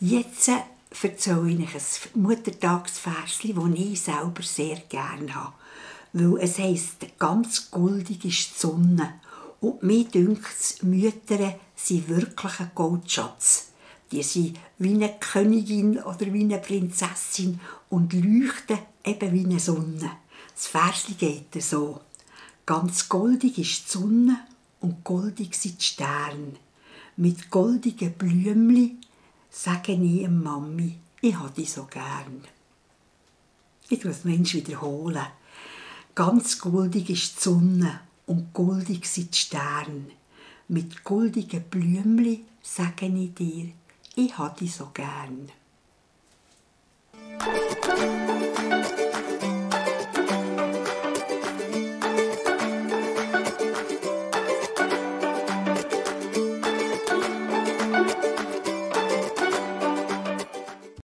Jetzt erzähle ich euch ein Muttertagsversli, das ich selber sehr gerne habe. Weil es heisst, ganz goldig ist die Sonne. Und mir dünkt, Mütter sind wirklich ein Goldschatz. Die sind wie eine Königin oder wie eine Prinzessin und leuchten eben wie eine Sonne. Das Versli geht so. Ganz goldig ist die Sonne und goldig sind die Sterne. Mit goldigen Blümli sage ich der Mami, ich habe dich so gern. Ich muss es noch einmal wiederholen. Ganz goldig ist die Sonne und goldig sind die Sterne. Mit goldigen Blümli sage ich dir, ich habe dich so gern.